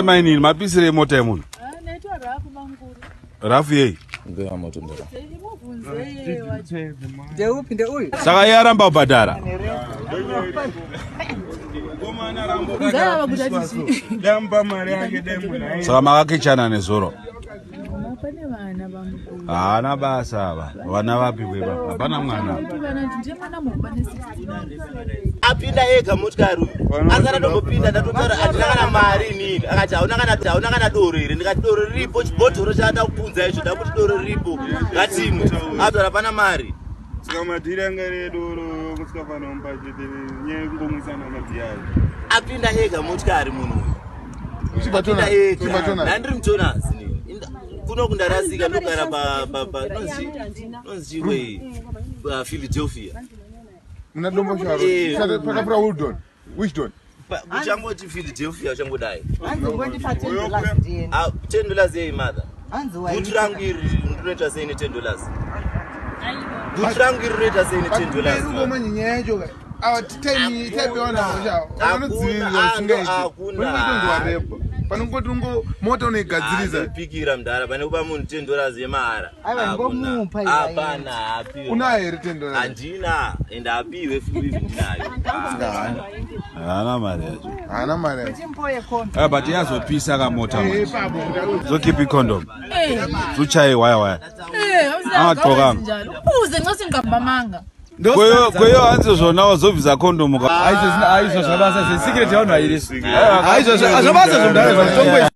Mainini mapisire emota yemunhu. Rafu yei? Ndeupi ndeuyu? Saka iye aramba kubhadhara. Saka makakichana nezuro. Pane vana bamukuru. Haana basa ava. Vana vapi kweba? Hapana mwana. Ndiye mwana muhomba ne 16. Apinda ega motikari uyu asati atombopinda, ndatotaura, handina kana mari inini. Akati hauna kana doro here? Ndikati doro riripo, chibhodhoro chaada kupunza icho, ndakuti doro riripo, ngatimwe. Ataura pana mari. Saka madhiri anga redoro kusikafanira mubhajeti, nyaya yekungomwisana madziyayo. Apinda ega motikari munhu uyu, apinda ega. Ndandiri mutonas inini. Kuno kundarasika, ndogara nonzi chikwei, Philadelphia. Muna Dombosharo. Pakapura Wildon. Wisdon. Uchangoti Philadelphia, uchangodai. Hanzi ngondipa $10 ndiende. Ah, $10 yei, mother? Hanzi Bhutu rangu iri ndinoita sei ne$10? Bhutu rangu iri rinoita sei ne$10? Ngoma nyaya yacho ka. Awa time taipewana vanodzivirira usingaiti. Hakuna. Panongotonzi panongoti ungo mota unoigadzirisa. Pikira mudhara, pane kupa munhu $10 yemahara. Aiwa, ngomupa iwe. Hapana, hapiwe. Unayo here $10? Handina, ende hapiwe futi ndinayo. Haana mari yacho. Haana mari yacho. Chimpoye kombi. Ah, but yazopisa kamota manje. Ipapo. Zokhipha icondom. Zuchaye waya waya. Angagqokanga. Njalo. Uze nxa singqambamanga. Kweyo hanzi zvona wazobvisa condom ka. Aizvo zvabasa secret yavanhu vairi, aizvo zvabasa zvomudhara.